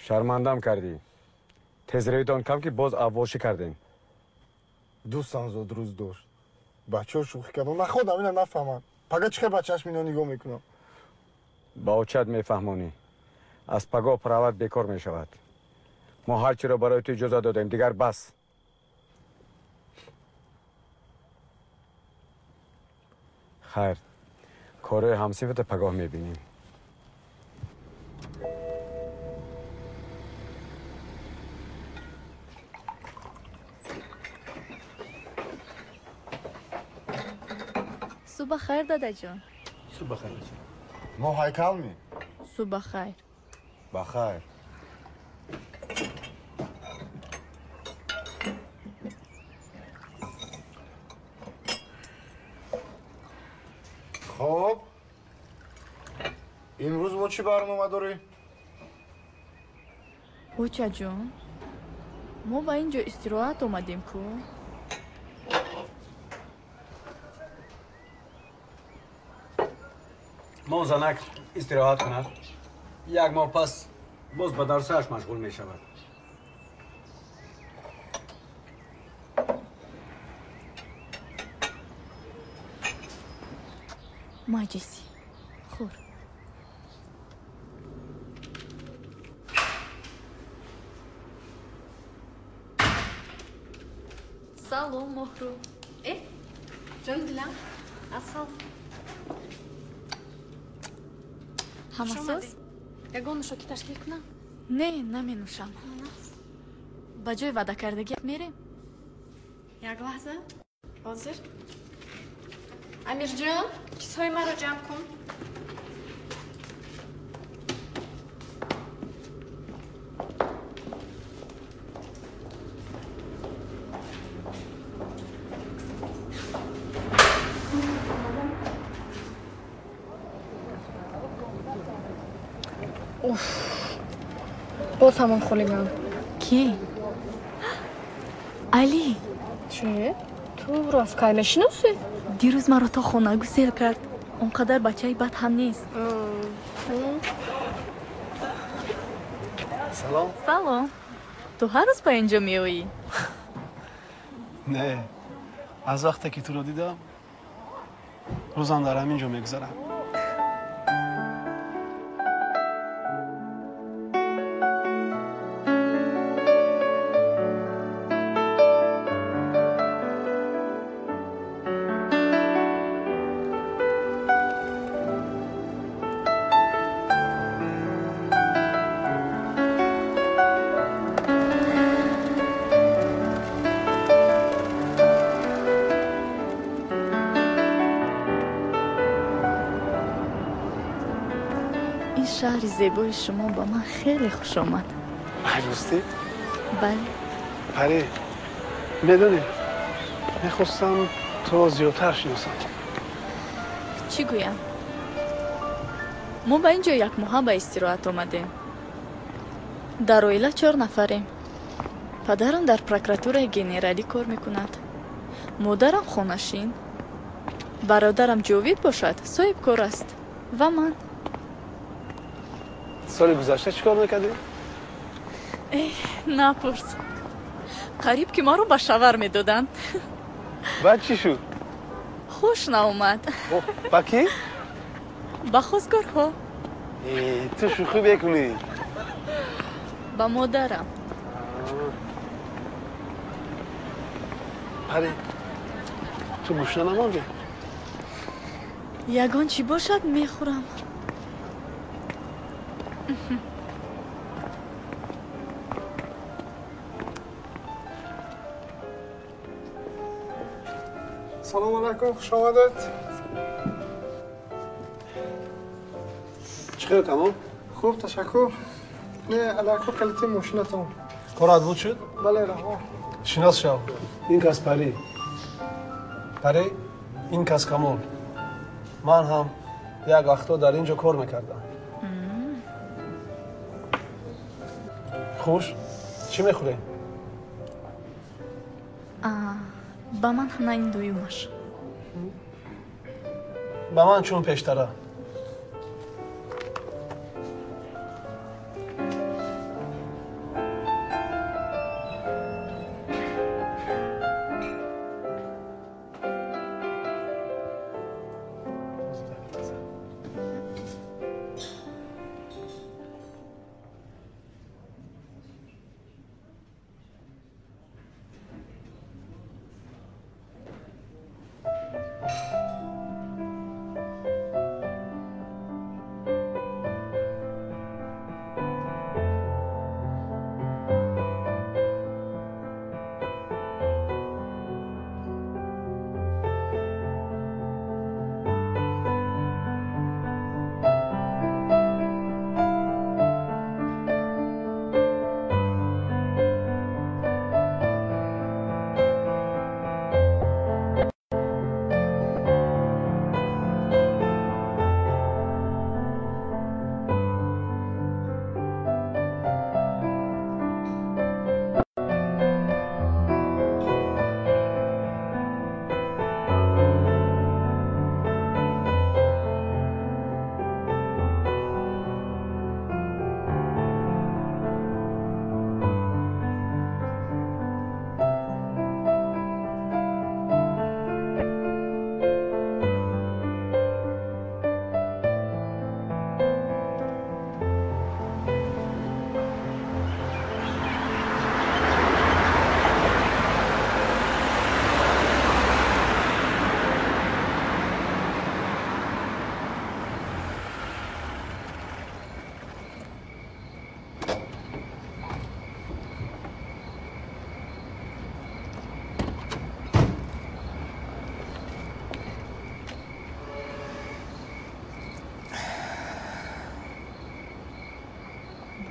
Шармандам кардӣ. Тезравитон кам ки боз аввошӣ кардем. Дӯстам зодрӯз дошт. Бачаҳо шӯхӣ кардам. На худам ина нафаҳмам. Пага чӣ хел ба чашми ино нигоҳ мекунам? Ба очат мефаҳмонӣ. Аз пагоҳ прават бекор мешавад. Мо ҳар чиро барои ту иҷоза додем, дигар бас. Хайр, корҳои ҳамсинфата пагоҳ мебинем. Субҳ хайр, дадаҷон. Субҳ хайр. Мо ҳайкал ми? Субҳ хайр. Ба хайр. Хоб, имрӯз мо чӣ барнома дорем? Очаҷон, мо ба ин ҷо истироҳат омадем ку? Мо занак истироҳат кунад, як моҳ пас боз ба дарсааш машғул мешавад. Маҷиси, хӯр. Салом, Моҳру. Э, ҷон дилам, асал. Ҳамасоз? Ягон нӯшокӣ ташкил кунам? Не, наменӯшам. Ба ҷои ваъдакардагиат мерем? Як лаҳза. Ҳозир. Амирҷон, чизҳои маро ҷамъ кун. Уф, боз ҳамон хулиган. Кӣ? Алӣ. Чӣ? Ту ӯро аз кай мешиносӣ? Дирӯз маро то хона гусел кард. Он қадар бачаи бад ҳам нест. Салом. Салом. Ту ҳар рӯз ба ин ҷо меоӣ? Не, аз вақте ки туро дидам, рӯзам дар ҳамин ҷо мегузарад. Ин шаҳри зебои шумо ба ман хеле хуш омад. Ростӣ? Бале. Пари, медонӣ, мехостам туро зиёдтар шиносам. Чӣ гӯям? Мо ба ин ҷо якмоҳа ба истироҳат омадем. Дар оила чор нафарем. Падарам дар прокуратураи генералӣ кор мекунад. Модарам хонашин. Бародарам Ҷовид бошад, соҳибкор аст. Ва ман. Соли гузашта чӣ кор мекардӣ? Эҳ, напурс. Қариб ки маро ба шавар медоданд. Баъд чӣ шуд? Хуш наомад. Ба кӣ? Ба хостгорҳо. Ту шӯхӣ мекунӣ? Ба модарам. Пари, ту гушна намондӣ? Ягон чӣ бошад, мехӯрам. Салом алайкум, хуш омадед. Чӣ хел, тамом? Хуб, ташаккур. Не, алайкум, калити мошинатон. Корат буд шуд? Бале, раҳмат. Шинос шав. Ин кас Пари. Пари, ин кас Камол. Ман ҳам як вақтҳо дар ин ҷо кор мекардам. Хуш, чӣ мехӯрем? Ба ман ҳана ин дуюмаш. Ба ман чун пештара.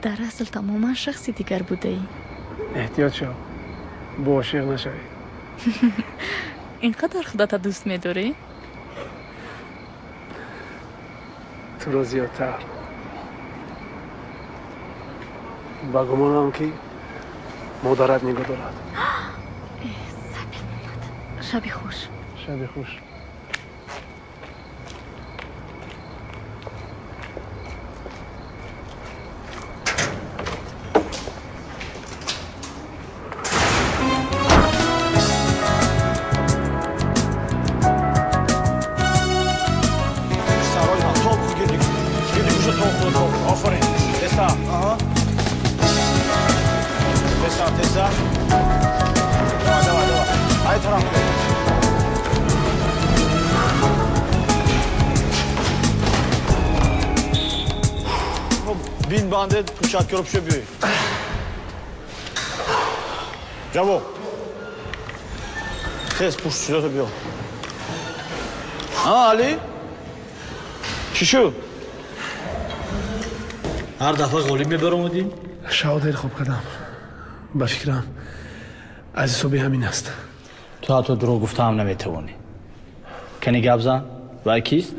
Дар асл тамоман шахси дигар будаӣ. Эҳтиёт шав, бо ошиқ нашавӣ. Ин қадар худата дӯст медорӣ? Туро зиёдтар. Ба гумонам ки модарат нигоҳ дорад. Сабр монад. Шаби хуш. Шаби хуш. Пӯшаккиро пӯша биёй. Ҷавоб. Тез пӯш чизото биё. А, Али? Чӣ шуд? Ҳар дафъа ғолиб мебаромадӣ? Шав дер хоб кардам. Ба фикрам, аз ҳисоби ҳамин аст. Ту ҳатто дурӯғ гуфтаам наметавонӣ. Кани гап зан, вай кист?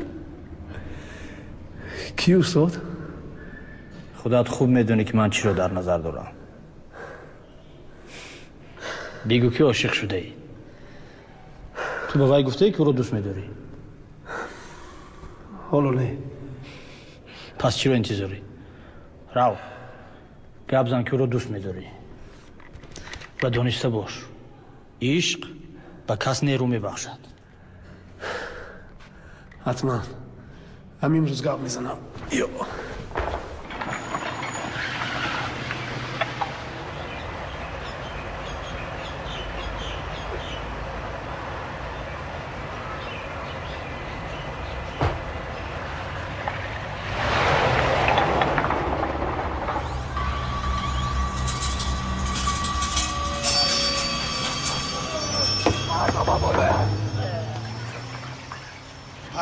Ки, устод? Худат хуб медонӣ, ки ман чиро дар назар дорам. Бигӯ, ки ошиқ шудаӣ. Ту ба вай гуфтаӣ, ки ӯро дӯст медорӣ? Ҳоло не. Пас чиро интизорӣ? Рав, гап зан, ки ӯро дӯст медорӣ. Ва дониста бош, ишқ ба кас нерӯ мебахшад. Ҳатман. Ҳамин рӯз гап мезанам. Ё.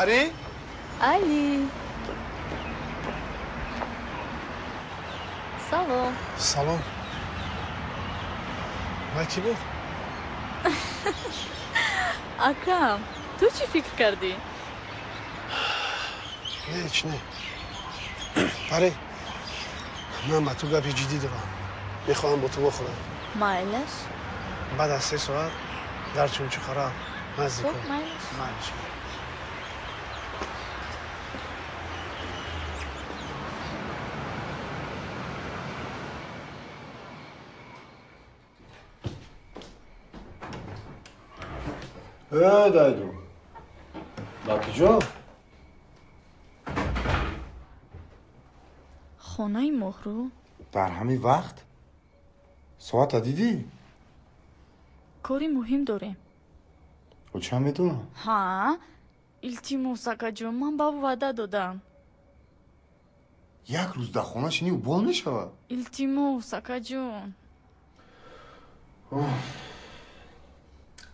Пари? Али. Салом. Салом. Вай кӣ буд? Акам, ту чӣ фикр кардӣ? Ҳеч не. Пари, ман ба ту гапи ҷиддӣ дорам. Мехоҳам бо ту вохӯрам. Майлаш. Баъд аз 3 соат дар Чунчуқара наздик. Хуб, майлаш. Майлаш. Э, дайду. Ба куҷо? Хонаи Моҳрӯ. Дар ҳамин вақт? Соата дидӣ? Кори муҳим дорем. Ӯ чанд медонам? Ҳа, илтимос, акаҷон, ман ба ӯ ваъда додам. Як рӯз дар хона шинӣ ӯ бол мешавад? Илтимос, акаҷон.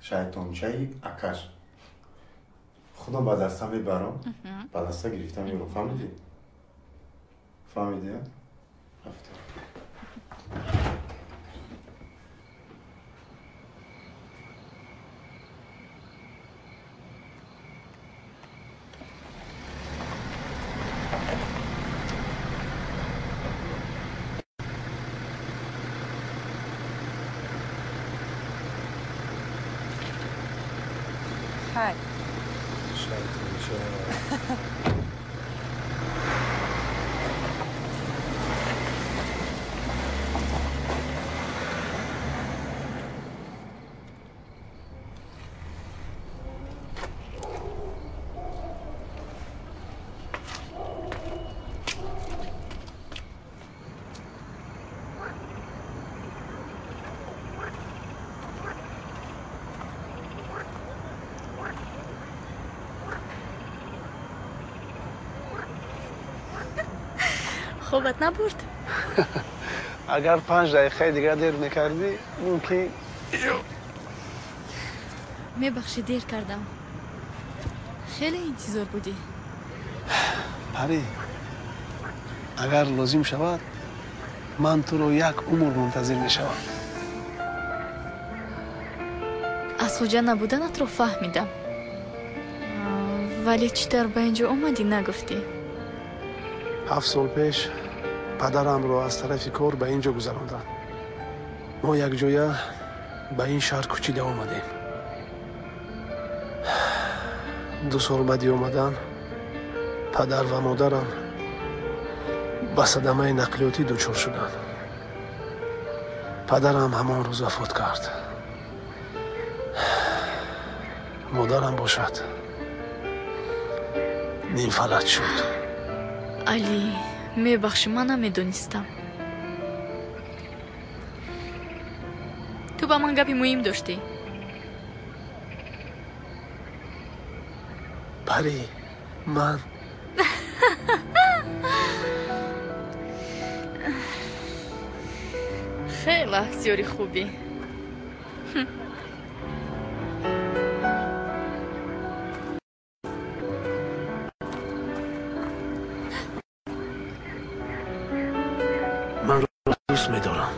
Шайтончаи акаш. Худам ба даста мебарам, ба даста гирифта меёрам. Фаҳмидӣ? Фаҳмидӣ? Рафтем. Hi. Шайтонча. Хобат набурд? Агар 5 дақиқаи дигар дер мекардӣ, мумкин. Мебахшӣ, дер кардам. Хеле интизор будӣ. Пари, агар лозим шавад, ман туро як умр мунтазир мешавам. Аз хоҷа набуданатро фаҳмидам. Вале чӣ тавр ба инҷо омадӣ, нагуфтӣ? 7 сол пеш падарамро аз тарафи кор ба ин ҷо гузаронданд. Мо якҷоя ба ин шаҳр кӯчида омадем. 2 сол баъди омадан падар ва модарам ба садамаи нақлиётӣ дучор шуданд. Падарам ҳамон рӯз вафот кард. Модарам бошад нимфалаҷ шуд. Али, мебахшӣ, ман намедонистам. Ту ба ман гапи муҳим доштӣ. Пари, ман хеле актёри хубӣ. Манро дӯст медорам.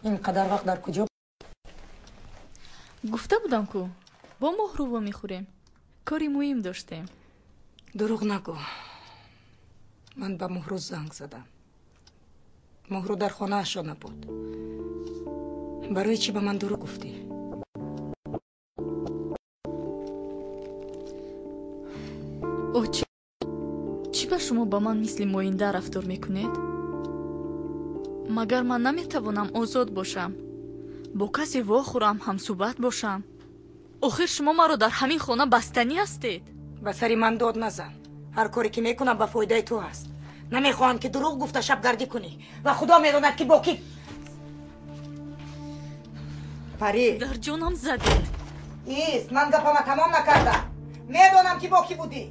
Ин қадар вақт дар куҷо? Гуфта будам ку, бо Моҳрӯ вомехӯрем. Кори муҳим доштем. Дурӯғ нагӯ. Ман ба Моҳрӯ занг задам. Моҳрӯ дар хонаашо набуд. Барои чӣ ба ман дурӯғ гуфтӣ? Очи, чӣ ба шумо ба ман мисли моинда рафтор мекунед? Магар ман наметавонам озод бошам? Бо касе вохӯрам, ҳамсӯҳбат бошам? Охир шумо маро дар ҳамин хона бастанӣ ҳастед. Ба сари ман дод назан. Ҳар коре ки мекунам ба фоидаи ту аст. Намехоҳам ки дурӯғ гуфта шабгардӣ кунӣ ва худо медонад ки бо кӣ. Пари, дар ҷонам задед. Ист, ман гапама тамом накардам. Медонам ки бо кӣ будӣ.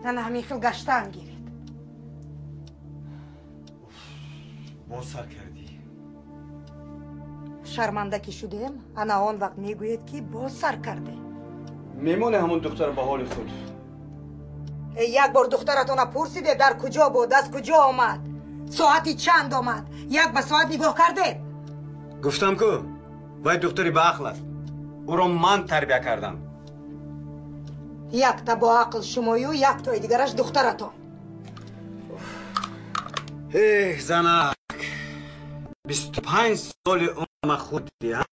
Нана ҳамин хел гаштаам гиред. Боз сар кардӣ. Шарманда ки шудем, ана он вақт мегӯед, ки боз сар карде. Мемоне ҳамон духтар ба ҳоли худ. Як бор духтаратона пурсиде, дар куҷо буд, аз куҷо омад, соати чанд омад, як ба соат нигоҳ кардед? Гуфтам ку, вай духтари баақл аст. Ӯро ман тарбия кардам. Якта бо ақл шумою, яктои дигараш духтаратон. Эҳ, занак, 25 соли умрама хӯрдӣ, а?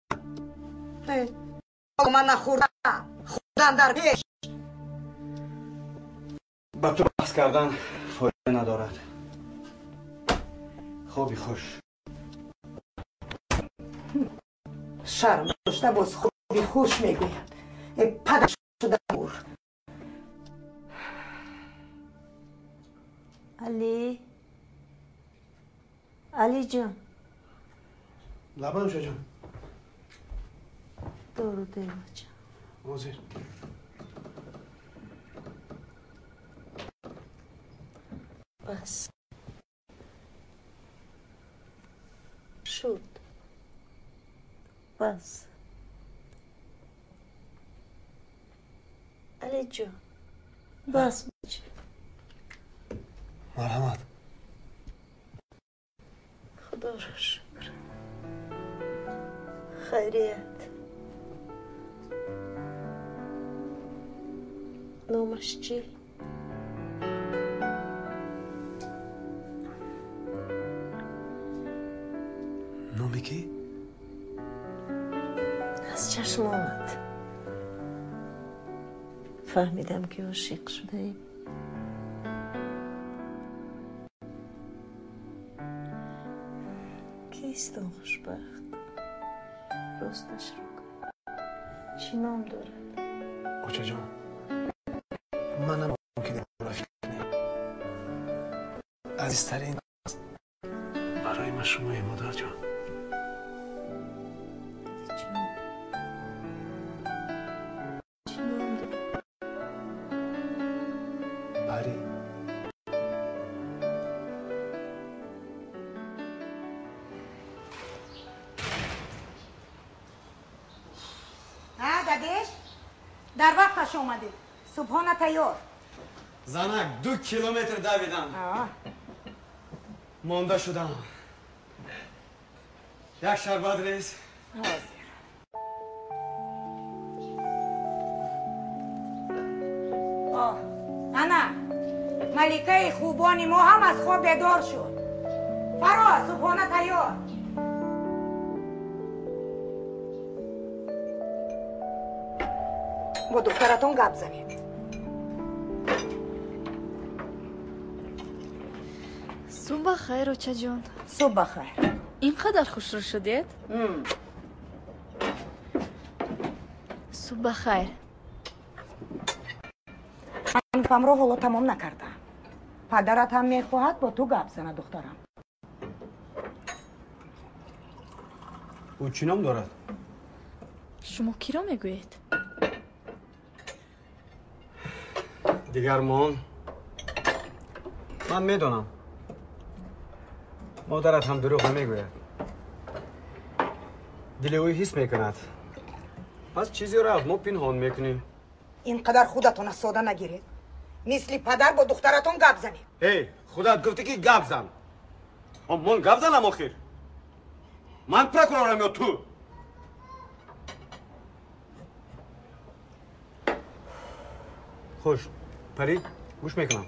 Ман нахӯрдам, хӯрдан дар пеш. Ба ту баҳс кардан фоида надорад. Хоби хуш. Шарм дошта боз хоби хуш мегӯяд. Э, падар шуда бур. Алӣ, Алиҷон. Лабай, ушаҷон. Дору дер, бача. Ҳозир. Бас шуд, бас. Алиҷон, бас, бача. Марҳамат. Худоро шукр, хайрият. Номаш чӣ? Номи кӣ? Аз чашмонат фаҳмидам, ки ошиқ шудаем. Кист он хушбахт? Росташро гӯ, чӣ ном дорад? Очаҷон, манам ки дар бора фикр кунем. Азизтарин барои ман шумои, модарҷон. Алиҷон, чӣ ном дорад? Парӣ. А, дадеш, дар вақташ омадед. Субҳона тайёр. Занак, 2 километр давидам. Монда шудам. Як шарбат рез. Ҳозир. Оҳ, ана маликаи хубони мо ҳам аз хоб бедор шуд. Фаро, субҳона тайёр. Бо духтаратон гап занед. Субҳ бахайр, очаҷон. Субҳ бахайр. Ин қадар хушрӯ шудед? Субҳ бахайр. Ман гапамро ҳоло тамом накардам. Падарат ҳам мехоҳад бо ту гап занад, духтарам. Ӯ чӣ ном дорад? Шумо киро мегӯед? Дигар мон. Ман медонам. Модарат ҳам дурӯғ намегӯяд. Дили ӯ ҳис мекунад. Пас чизеро аз мо пинҳон мекунӣ. Ин қадар худатона сода нагиред. Мисли падар бо духтаратон гап занед. Эй, худат гуфтӣ, ки гап зан. Мон гап занам охир. Ман прокурорам ё ту? Хуш, Парӣ, гӯш мекунам.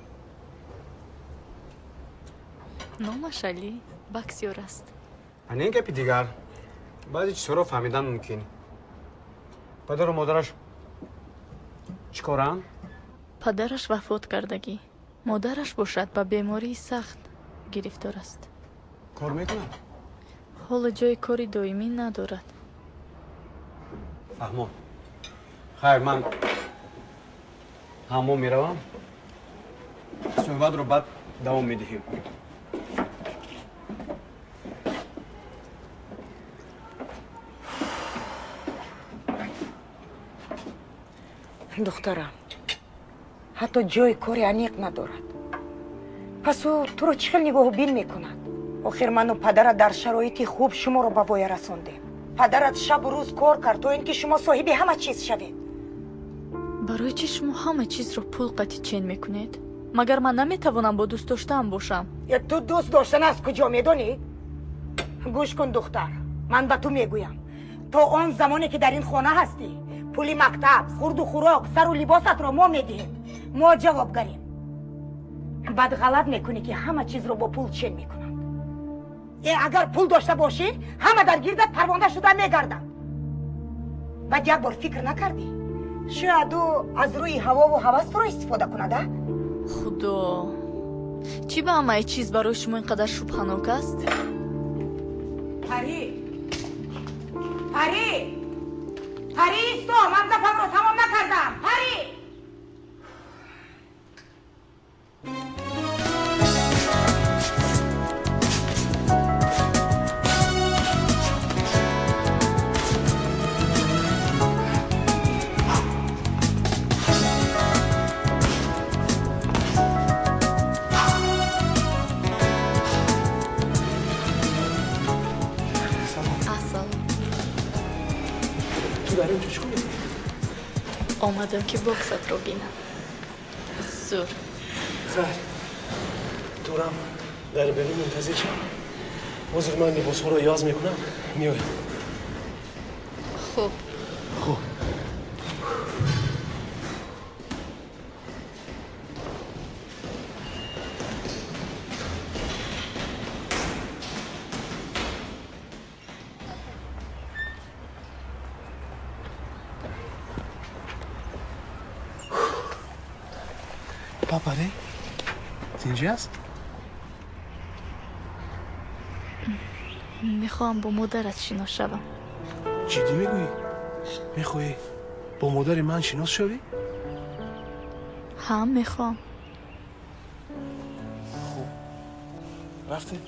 Номаш Алӣ, боксёр аст. Ана ин гапи дигар. Баъзе чизҳоро фаҳмидан мумкин. Падару модараш чӣ коранд? Падараш вафот кардагӣ, модараш бошад, ба бемории сахт гирифтор аст. Кор мекунад? Ҳоло ҷои кори доимӣ надорад. Фаҳмо. Хайр, ман ҳаммом меравам. Суҳбатро баъд давом медиҳем. Духтарам ҳатто ҷои кори аниқ надорад. Пас ӯ туро чӣ хел нигоҳубин мекунад? Охир ману падара дар шароити хуб шуморо ба воя расондем. Падарат шабу рӯз кор кард, то ин ки шумо соҳиби ҳама чиз шавед. Барои чӣ шумо ҳама чизро пул қатӣ чен мекунед? Магар ман наметавонам бо дӯст доштаам бошам? Ту дӯст доштан аз куҷо медонӣ? Гӯш кун, духтар, ман ба ту мегӯям, то он замоне ки дар ин хона ҳастӣ, пули мактаб, хурду хӯрок, сару либосатро мо медиҳем. Мо ҷавобгарем. Баъд ғалат мекунӣ, ки ҳама чизро бо пул чен мекунанд. Агар пул дошта бошӣ, ҳама дар гирдат парвонда шуда мегарданд. Баъд як бор фикр накардӣ, шояд ӯ аз рӯи ҳавову ҳавас туро истифода кунад, а? Худо, чӣ ба ҳамаи чиз барои шумо ин қадар шубҳанок аст? Парӣ, Парӣ, Парӣ, исто, ман гапамро тамом накардам. Парӣ! Омадам, ки боксатро бинам. Зур. Хайр, турам дар берун мунтазир шав. Ҳозир ман либосҳоро иваз мекунам, меоям. Хуб. Хуб. Парӣ, тинҷӣ аст? Мехоҳам бо модарат шинос шавам. Ҷиддӣ мегӯӣ? Мехоҳӣ бо модари ман шинос шавӣ? Ҳа, мехоҳам. Хуб, рафтем.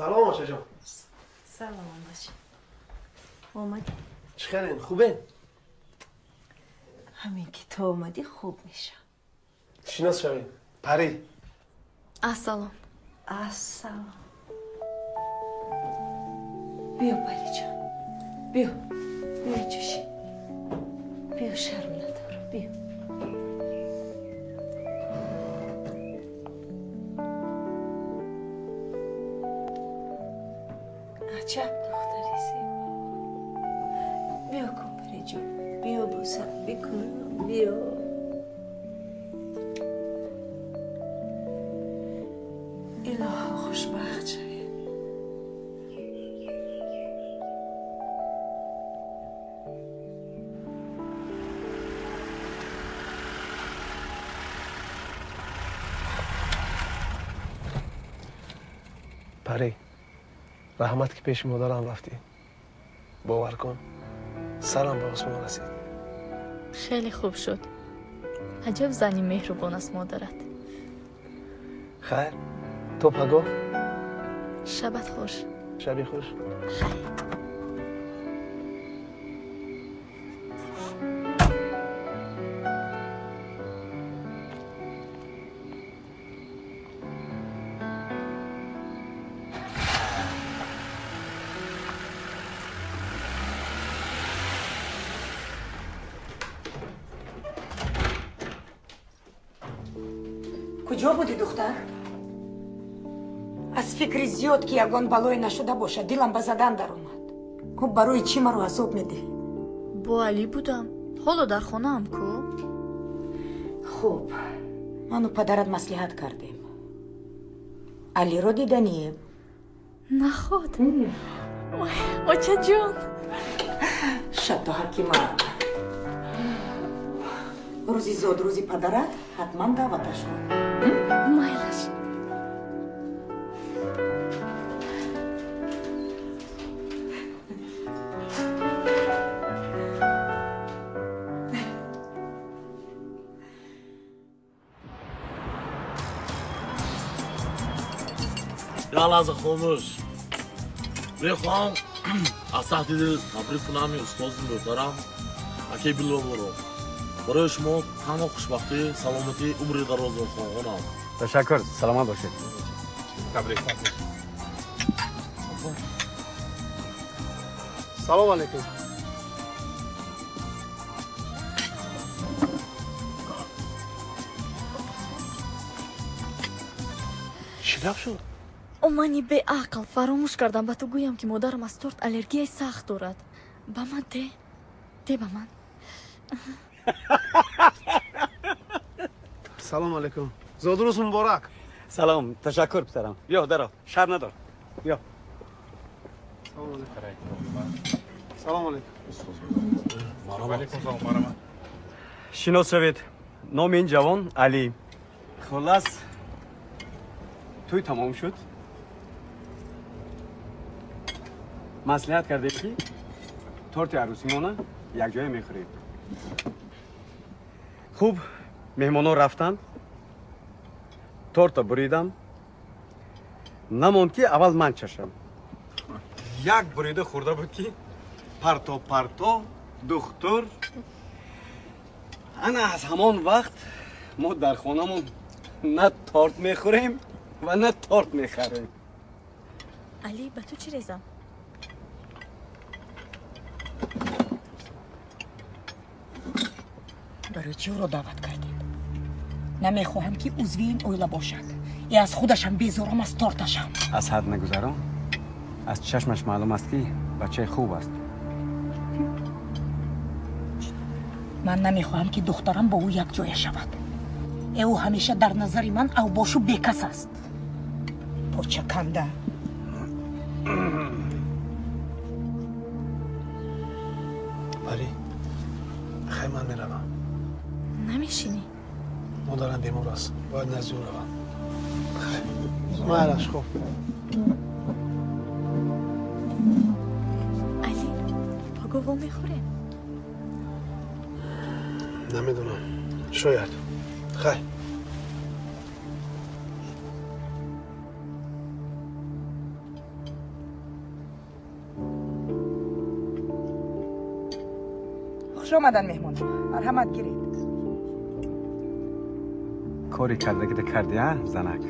Салом, очаҷон. Салом бошӣ. Омадӣ? Чӣ хелен, хубен? Ҳамин ки ту омадӣ, хуб мешавам. Шинос шавем. Парӣ. Ассалом. Ассалом. Биё, Париҷон. Биё. Биё, чӯши. Биё, шарм надорам. Биё. Аҷаб духтари зебо. Биё кун, Париҷон. Биё, бӯсам бикунам. Биё. Илоҳо, хушбахт шавед. Парӣ, раҳмат, ки пеши модарам рафтӣ. Бовар кун, сарам ба осмон расид. Хеле хуб шуд. Аҷаб зани меҳрубон аст модарат. Хайр, то пагоҳ. Шабат хуш. Шаби хуш. Хайр. Куҷо будӣ, духтар? Аз фикри зиёд, ки ягон балое нашуда бошад, дилам ба задан даромад. Хуб, барои чӣ маро азоб медиҳӣ? Бо Алӣ будам. Ҳоло дар хонаам ку? Хуб, ману падарат маслиҳат кардем. Алиро диданием. Наход. Очаҷон. Шатто ҳакима. Рӯзи зодрӯзи падарат ҳатман даъваташ кун. Майлаш. Як лаҳза хомӯш. Мехоҳам аз таҳти дил табрик кунам устози муҳтарам акаи Билолро. Барои шумо танҳо хушбахтӣ, саломатӣ, умри дарозро хоҳонам. Ташаккур, саломат бошед. Табрик. Салом алейкум. Чӣ гап шуд? О, мани беақл, фаромӯш кардам ба ту гӯям, ки модарам аз торт аллергияи сахт дорад. Ба ман де, де ба ман. Салом алейкум. Зодрӯз муборак. Салом, ташаккур писарам. Биё, даро, шарм надор. Биё. Салом алейкум. Салом алейкум. Алейкум салом, марҳамат. Шинос шавед. Номи ин ҷавон Алӣ. Хуллас, тӯй тамом шуд. Маслиҳат кардем, ки торти арӯсимона якҷоя мехӯрем. Хуб, меҳмонҳо рафтанд. Торта буридам. Намонд, ки аввал ман чашам. Як бурида хӯрда буд, ки парто парто духтур. Ана аз ҳамон вақт мо дар хонамон на торт мехӯрем ва на торт мехарем. Алӣ, ба ту чӣ резам? Барои чӣ ӯро даъват кардед? Намехоҳам, ки узви ин оила бошад. Е аз худашам безорам, аз торташам. Аз ҳад нагузарон. Аз чашмаш маълум аст, ки бачаи хуб аст. Ман намехоҳам, ки духтарам бо ӯ якҷоя шавад. Ӯ ҳамеша дар назари ман авбошу бекас аст. Почаканда. Парӣ, хай, ман меравам. Намешинӣ? Модарам бемор аст, бояд назди ӯ равам. Майлаш, хуб. Алӣ, паго во мехӯрем? Намедонам, шояд. Хай. Хуш омадан, меҳмон. Марҳамат, гиред. Кори кардагида карди, а, занак?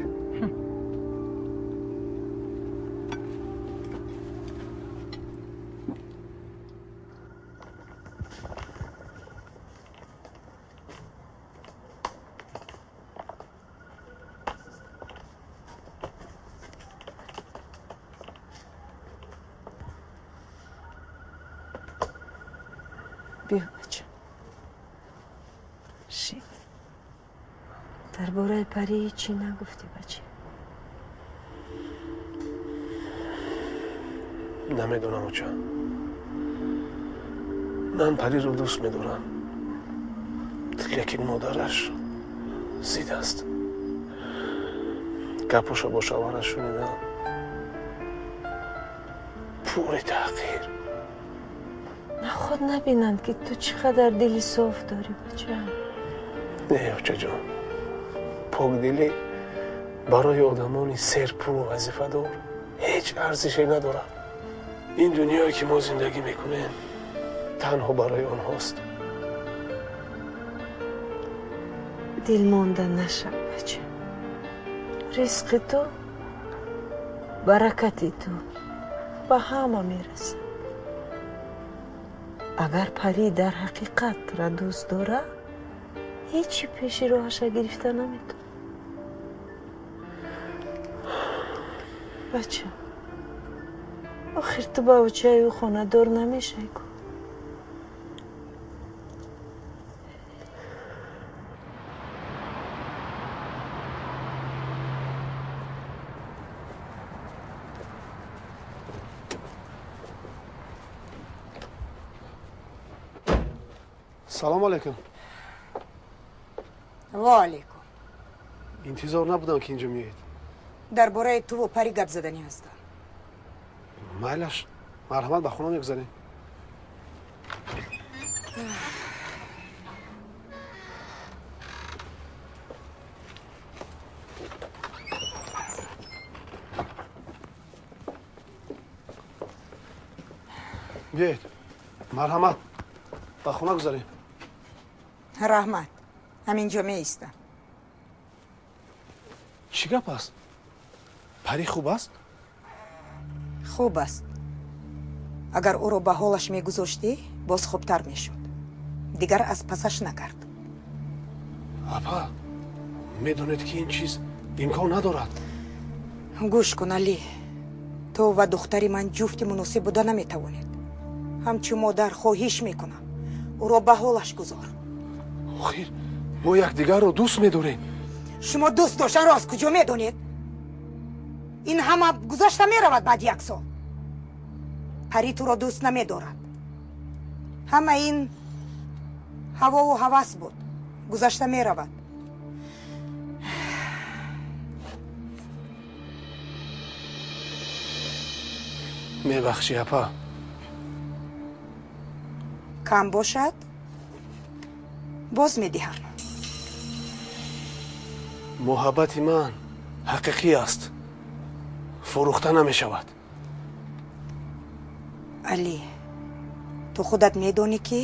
Биё, бача. Шин. Дар бораи Парӣ ҳечӣ нагуфтӣ, бача. Намедонам, оча. Ман Париро дӯст медорам. Лекин модараш зид аст. Гапоша бо шавҳараш шунидам. Пури таҳқир. Наход набинанд, ки ту чӣ қадар дили соф дорӣ, бача. Не, очаҷон. Покдилӣ барои одамони серпулу вазифадор ҳеҷ арзише надорад. Ин дунёе, ки мо зиндагӣ мекунем, танҳо барои онҳост. Дилмонда нашав, бача. Ризқи ту, баракати ту ба ҳама мерасад. Агар Парӣ дар ҳақиқат тура дӯст дорад, ҳечи пеши роҳаша гирифта наметавонад. Бача, охир ту ба очаи ӯ хонадор намешавӣ ку? Салом алейкум. Ва алейкум. Интизор набудам, ки инҷо меоед. Дар бораи туву Парӣ гап заданӣ ҳастам. Майлаш, марҳамат, ба хона мегузарем. Биёед, марҳамат, ба хона гузарем. Раҳмат, ҳаминҷо меистам. Чӣ гап аст? Парӣ хуб аст? Хуб аст. Агар ӯро ба ҳолаш мегузоштӣ, боз хубтар мешуд. Дигар аз пасаш накард. Апа, медонед, ки ин чиз имкон надорад. Гӯш кун, Алӣ, ту ва духтари ман ҷуфти муносиб буда наметавонед. Ҳамчун модар хоҳиш мекунам, ӯро ба ҳолаш гузор. Охир мо якдигарро дӯст медорем. Шумо дӯст доштанро аз куҷо медонед? Ин ҳама гузашта меравад баъди як сол. Парӣ туро дӯст намедорад. Ҳама ин ҳавову ҳавас буд, гузашта меравад. Мебахшӣ, апа. Кам бошад, боз медиҳам. Муҳаббати ман ҳақиқӣ аст, фурӯхта намешавад. Алӣ, ту худат медонӣ, ки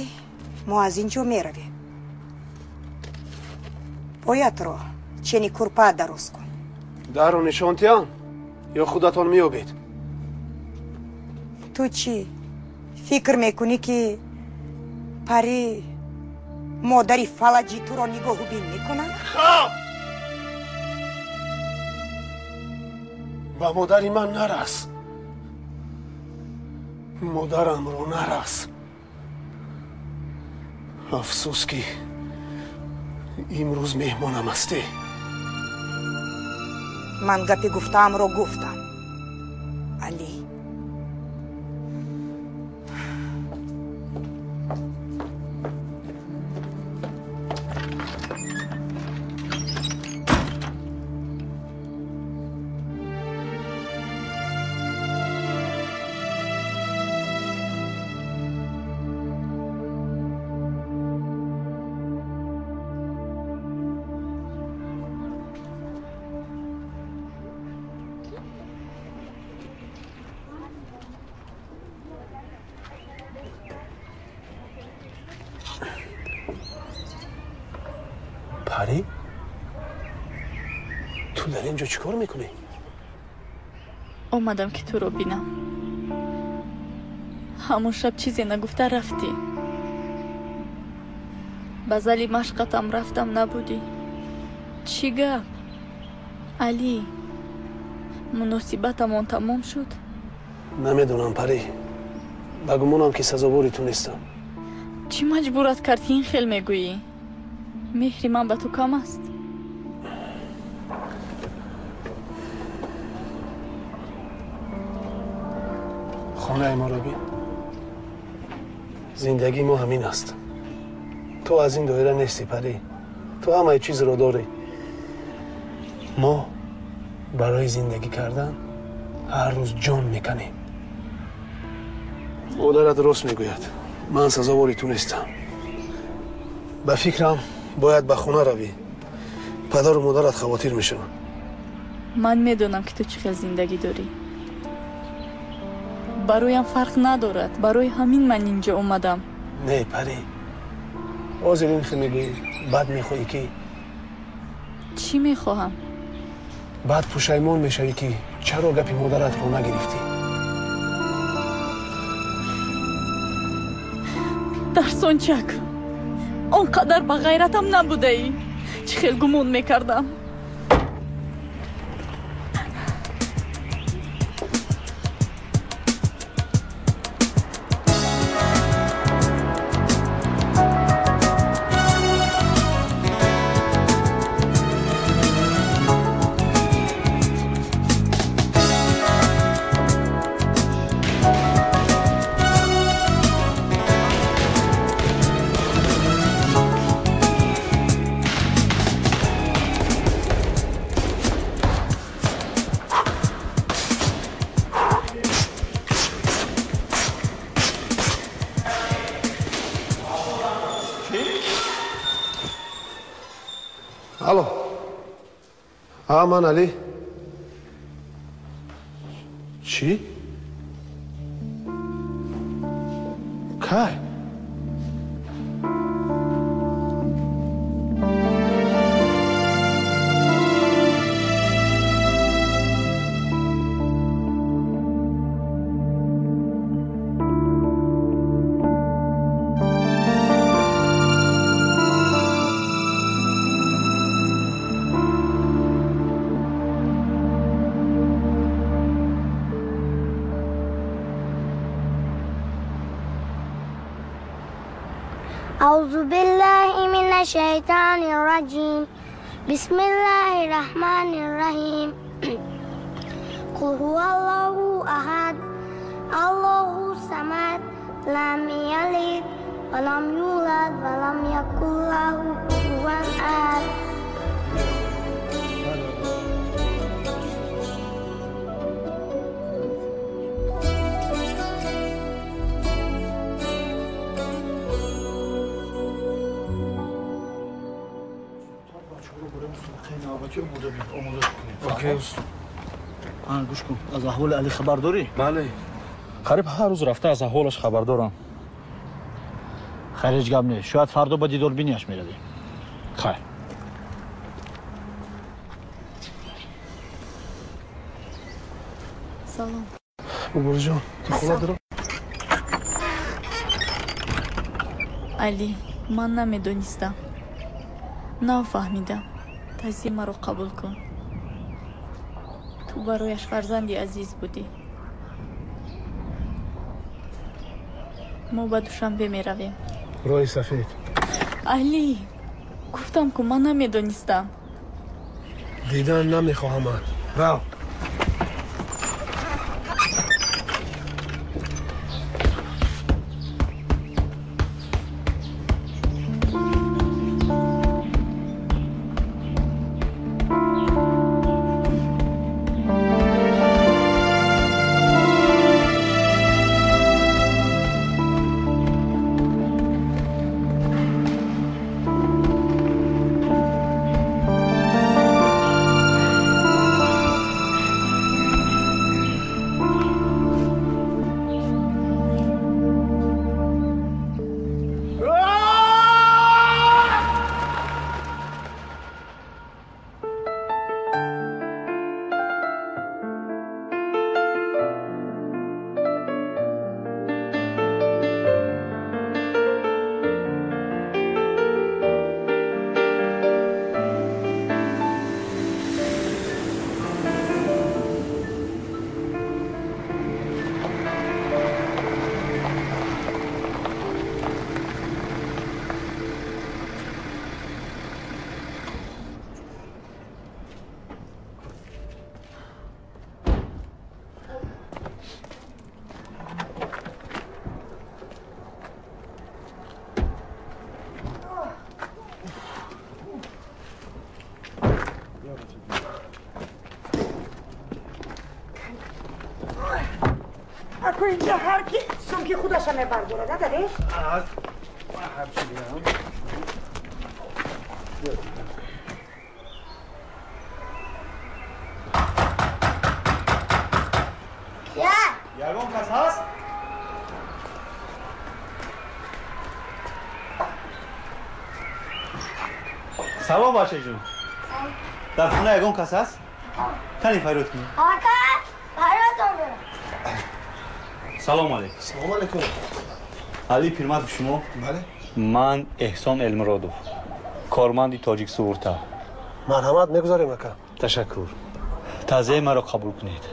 мо аз ин ҷо меравем. Поятро чени курпа дароз кун. Дарро нишон диҳам ё худатон меёбед? Ту чӣ фикр мекунӣ, ки Парӣ модари фалаҷи туро нигоҳубин мекунад? Хоб! Ба модари ман нарас, модарамро нарас. Афсӯс, ки имрӯз меҳмонам ҳастӣ. Ман гапи гуфтаамро гуфтам, Алӣ. Парӣ, ту дар ин ҷо чӣ кор мекунӣ? Омадам, ки туро бинам. Ҳамон шаб чизе нагуфта рафтӣ. Ба зали машқатам рафтам, набудӣ. Чӣ гап, Алӣ? Муносибатамон тамом шуд? Намедонам, Парӣ, ба гумонам, ки сазовори ту нестам. Чӣ маҷбурат кард, ки ин хел мегӯӣ? Меҳри ман ба ту кам аст? Хонаи моро бин. Зиндагии мо ҳамин аст. Ту аз ин доира нестӣ, Парӣ. Ту ҳамаи чизро дорӣ. Мо барои зиндагӣ кардан ҳар рӯз ҷон меканем. Модарат рост мегӯяд, ман сазовори ту нестам. Ба фикрам, бояд ба хона равӣ. Падару модарат хавотир мешаванд. Ман медонам, ки ту чӣ хел зиндагӣ дорӣ. Бароям фарқ надорад, барои ҳамин ман инҷо омадам. Не, Парӣ, ҳозир ин хел мегӯӣ, баъд мехоҳӣ, ки Чӣ мехоҳам? Баъд пушаймон мешавӣ, ки чаро гапи модаратро нагирифтӣ. Дарсончак, он қадар ба ғайратам набудаӣ, чӣ хел гумон мекардам. Алло. А, ман Али. Чӣ? Кай? أعوذ بالله من الشيطان الرجيم. بسم الله الرحمن الرحيم. قل هو الله أحد، الله الصمد، لم يلد ولم يولد ولم يكن له كفوا أحد. Гӯш кун, аз аҳволи Али хабар дорӣ? Бале, қариб ҳар рӯз рафта аз аҳволаш хабар дорам. Хайр, ҳеҷ гап нест. Шояд фардо ба дидорбинияш меравем. Хайр. Салом. Муборизҷон, ту хона дорам? Али, ман намедонистам. Нафаҳмидам. Тазия маро қабул кун. Ту барояш фарзанди азиз будӣ. Мо ба Душанбе меравем. Роҳи сафед. Али, гуфтам ку ман намедонистам. Дидан намехоҳамад. Рав. Инҷа ҳар ки сумки худаша мебардорад, адаре? Ягон кас ҳаст? Салом, бачаҷон. Дар хона ягон кас ҳаст? Кани фарёд кунӣ? Ака, фарёдон дорам. Салом алейкум. Салом алейкум. Али Пирматов шумо? Бале. Ман Эҳсон Элмуродов, корманди Тоҷик суғурта. Марҳамат, мегузарем, ака. Ташаккур. Тазияи маро қабул кунед.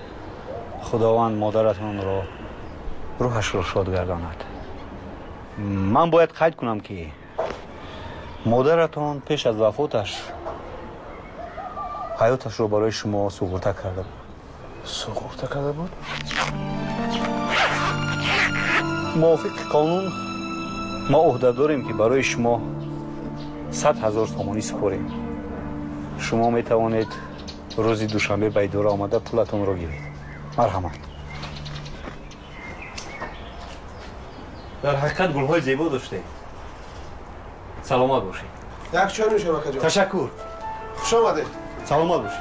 Худованд модаратонро рӯҳашро шод гардонад. Ман бояд қайд кунам, ки модаратон пеш аз вафоташ ҳаёташро барои шумо суғурта карда буд. Суғурта карда буд? Мувофиқи қонун мо ӯҳда дорем, ки барои шумо 100 000 сомонӣ супорем. Шумо метавонед рӯзи душанбе ба идора омада пулатонро гиред. Марҳамат. Дар ҳақиқат гулҳои зебо доштед. Саломат бошед. Як чой нӯшем, акаҷон. Ташаккур. Хуш омадед. Саломат бошед.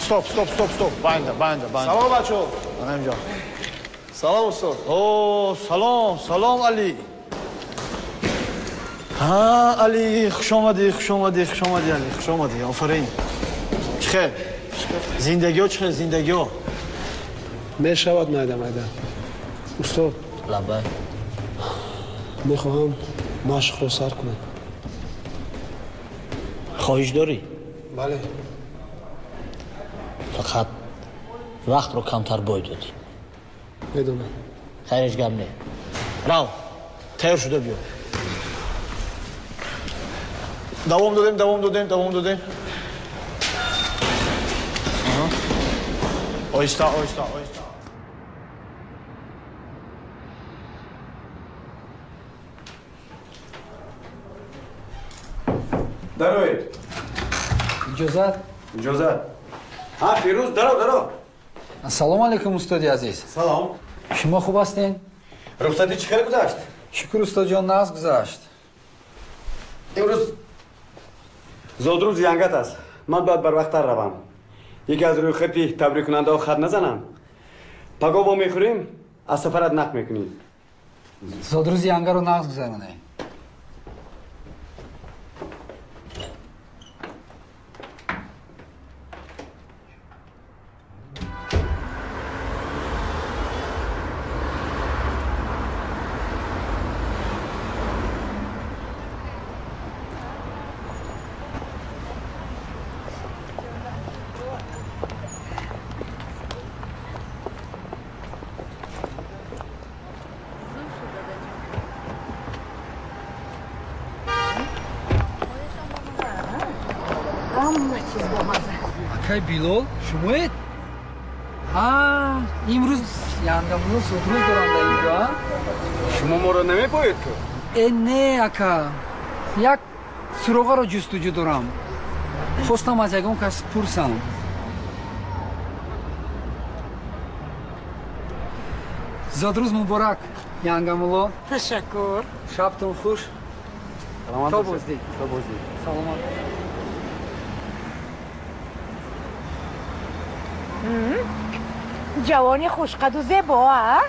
Стоп, стоп, стоп, стоп. Банда, банда, банда. Салом, бачо. Анам ҷон. Салом, устод. О, салом, салом, Али. Ҳа, Али, хуш омадӣ, хуш омадӣ, хуш омадӣ, Али, хуш омадӣ. Офарин. Чӣ хел? Зиндагиҳо чӣ хел, зиндагиҳо? Мешавад майда майда. Устод. Лаббай. Мехоҳам машқро сар кунам. Хоҳиш дорӣ? Бале. Фақат вақтро камтар бой додӣ. Медонам. Хайр, ҳеҷ гап не. Рав, тайёр шуда биё. Давом додем, давом додем, давом додем. Оҳиста, оҳиста, оҳиста. Дароед. Иҷозат? Иҷозат. Ҳа, Фирӯз, даро, даро. Ассалому алайкум, устоди азиз. Салом. Шумо хуб ҳастед? Рухсатӣ чӣ хел гузашт? Шукр, устодҷон, нағз гузашт. Имрӯз зодрӯзи янгат аст. Ман бояд барвақттар равам. Яке аз рӯйхати табриккунандаҳо хат назанам. Пагоҳ вомехӯрем, аз сафарат нақл мекунӣ. Зодрӯзи янгаро нағз гузаронем. Акай Билол, шумоед? Имрӯз янгамулло зодрӯз дорам дар инҷо. Шумо моро намепоед ку? Э, не, ака. Як суроғаро ҷустуҷӯ дорам. Хостам аз ягон кас пурсам. Зодрӯз муборак, янгамулло. Ташаккур. Шабтон хуш. То боздид. То боздид. Саломат. Ҷавони хушқаду зебо, а?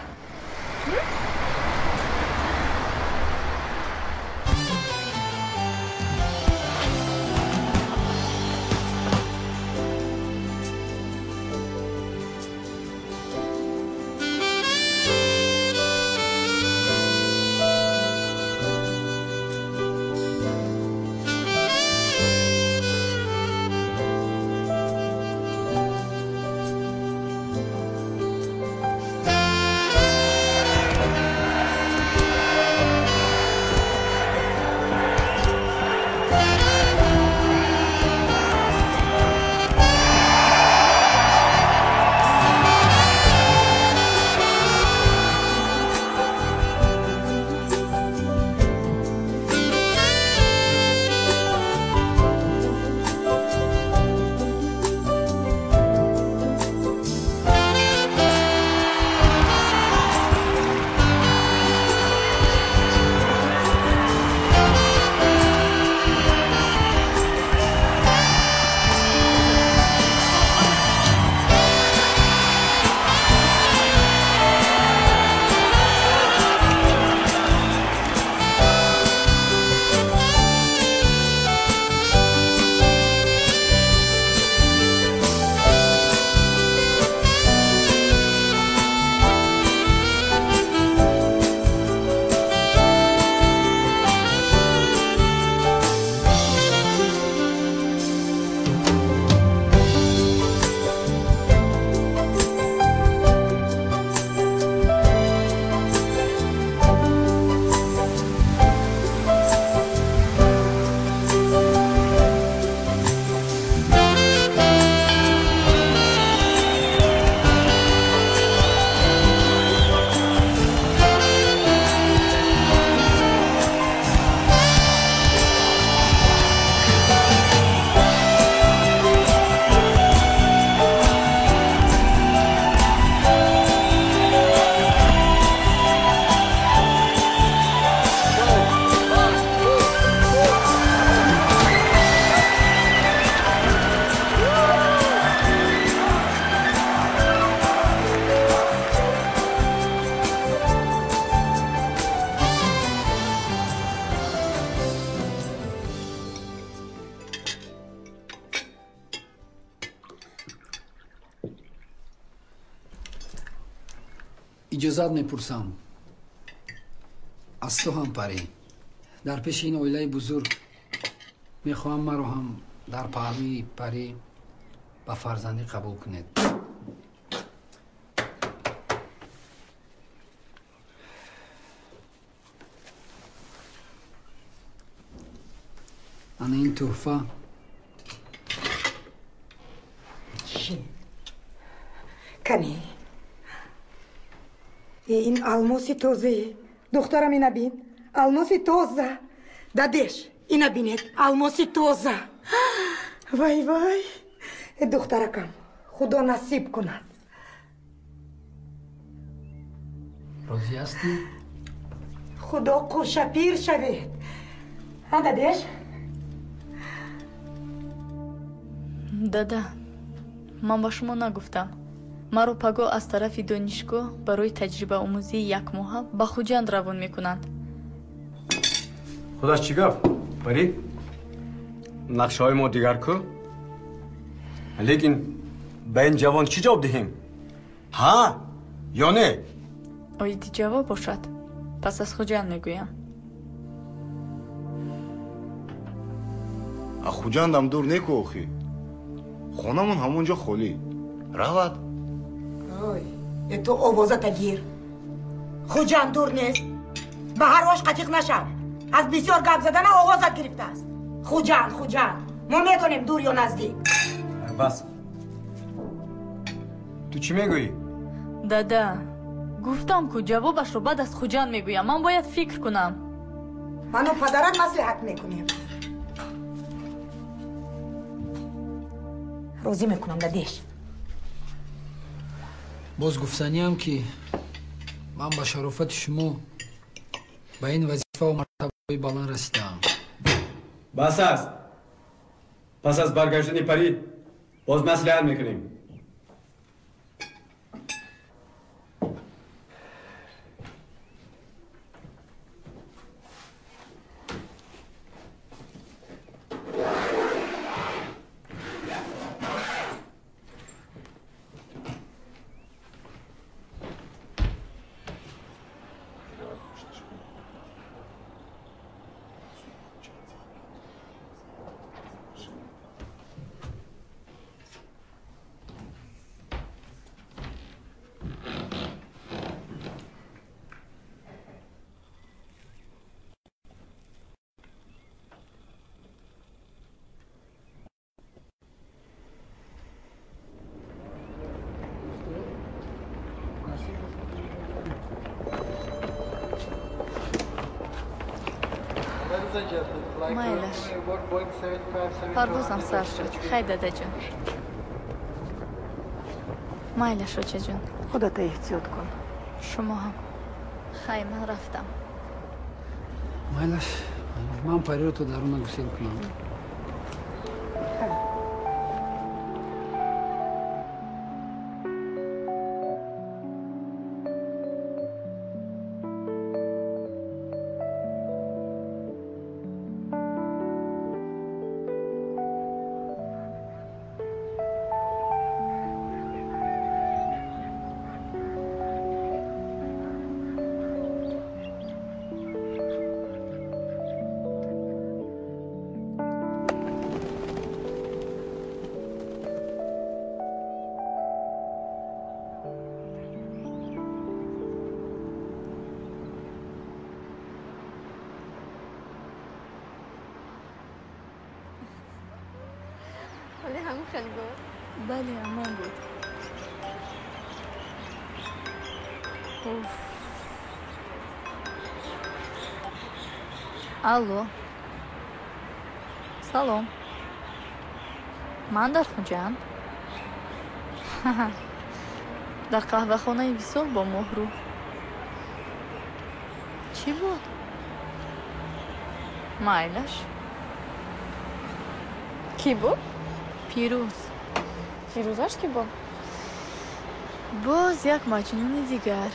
Иҷозат мепурсам аз ту ҳам, Парӣ. Дар пеши ин оилаи бузург мехоҳам маро ҳам дар паҳлӯи Парӣ ба фарзандӣ қабул кунед. Ана ин тӯҳфа. Кани ин алмоси тозае, духтарам, ина бин, алмоси тоза. Дадеш, ина бинед, алмоси тоза. Вай, вай, духтаракам, худо насиб кунад. Розӣ ҳастӣ? Худо қӯшапир шавед. А, дадеш? Дада, ман ба шумо нагуфтам. Маро пагоҳ аз тарафи донишгоҳ барои таҷрибаомӯзии якмоҳа ба Хуҷанд равон мекунанд. Худаш чӣ гап, Парӣ? Нақшаҳои мо дигар ку? Лекин ба ин ҷавон чӣ ҷавоб диҳем? Ҳа ё не? Оиди ҷавоб бошад, пас аз Хуҷанд мегӯям. А Хуҷандам дур неку охӣ. Хонамон ҳамон ҷо холӣ. Равад. Ой, ту овозата гир. Хуҷанд дур нест. Ба ҳар ош қатиқ нашав. Аз бисёр гап задана овозат гирифтааст. Хуҷанд, Хуҷанд. Мо медонем дур ё наздик. Бас. Ту чӣ мегӯӣ? Дада, гуфтам ку ҷавобашро баъд аз Хуҷанд мегӯям. Ман бояд фикр кунам. Ману падарат маслиҳат мекунем. Розӣ мекунам, дадеш. Боз гуфтаниам, ки ман ба шарофати шумо ба ин вазифаву мартабаи баланд расидаам. Бас аст. Пас аз баргаштани Парӣ боз маслиҳат мекунем. Майлаш, парвозам сар шуд. Хай, дадаҷон. Майлаш, очаҷон. Худата эҳтиёт кун. Шумо ҳам. Хай, ман рафтам. Майлаш, ман Париро то даруна гусел кунам. Бале, ҳамон буд. Уф. Алло, салом. Ман дар Хуҷанд, дар қаҳвахонаи Висол бо Моҳрӯ. Чӣ буд? Майлаш. Кӣ буд? Фирӯз. Фирӯзаш кӣ буд? Боз як маҷнуни дигар.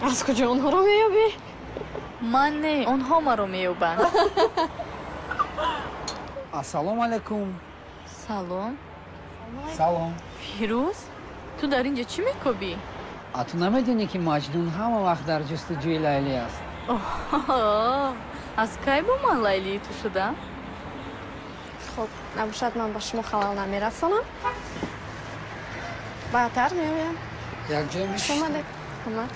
Аз куҷо онҳоро меёбӣ? Ман не, онҳо маро меёбанд. Ассалому алайкум. Салом. Салом. Фирӯз, ту дар ин ҷо чӣ мекобӣ? А ту намедонӣ, ки Маҷнун ҳама вақт дар ҷустуҷӯи Лайлӣ аст? Аз кай бо ман Лайлии ту шудам? Хуб, набошад, ман ба шумо халал намерасонам. Баъдтар меоям. Якҷоя мешавем. Омадед. Омад.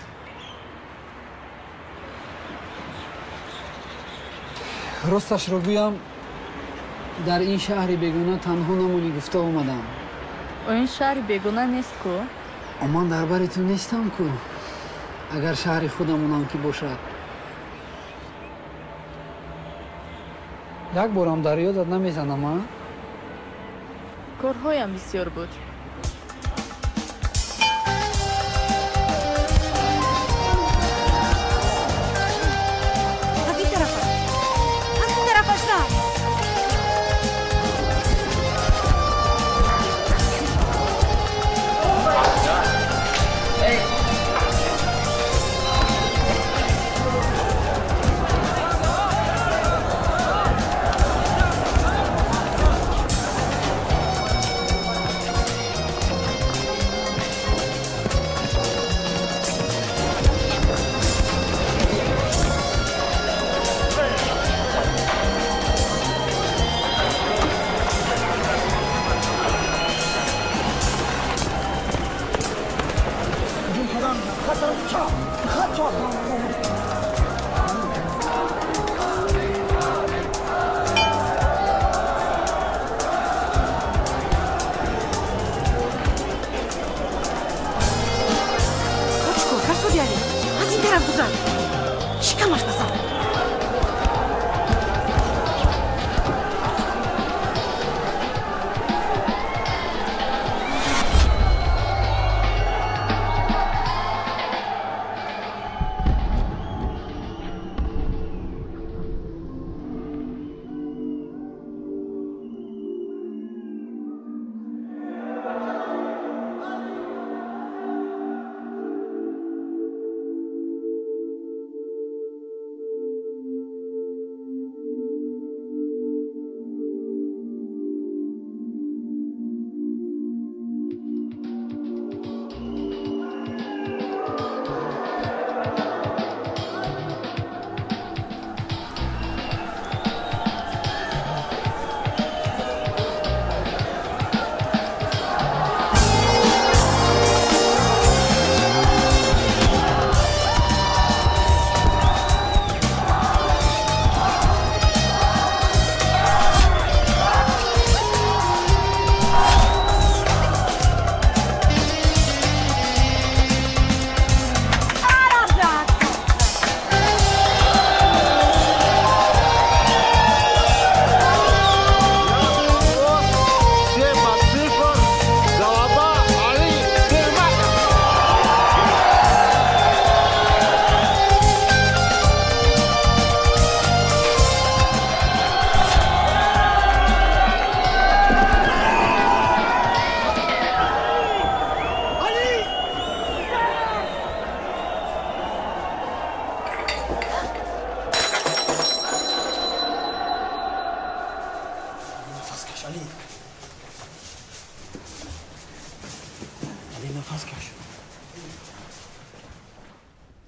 Росташро гӯям, дар ин шаҳри бегона танҳо намонӣ гуфта омадам. Ин шаҳри бегона нест ку? Ман дар бари ту нестам ку. Агар шаҳри худамонам ки бошад. Як борам дар ёдат намезанам, а? Корҳоям бисёр буд. Аз ин тарафаш, аз ин тарафаш на.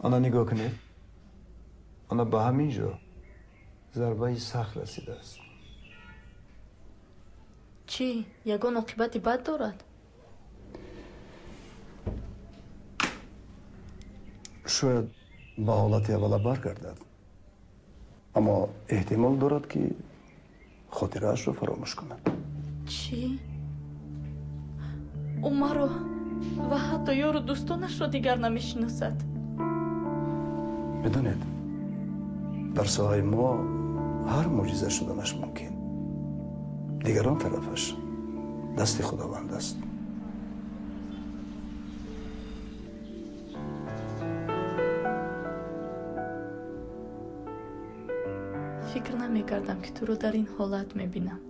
Ана нигоҳ кунед, ана ба ҳамин ҷо зарбаи сахт расидааст. Чӣ, ягон оқибати бад дорад? Шояд ба ҳолати аввала баргардад, аммо эҳтимол дорад, ки хотираашро фаромӯш кунад. Чӣ? Ӯ маро ва ҳатто ёру дӯстонашро дигар намешиносад. Медонед, дар соҳаи мо ҳар мӯъҷиза шуданаш мумкин. Дигар он тарафаш дасти Худованд аст. Фикр намекардам, ки туро дар ин ҳолат мебинам.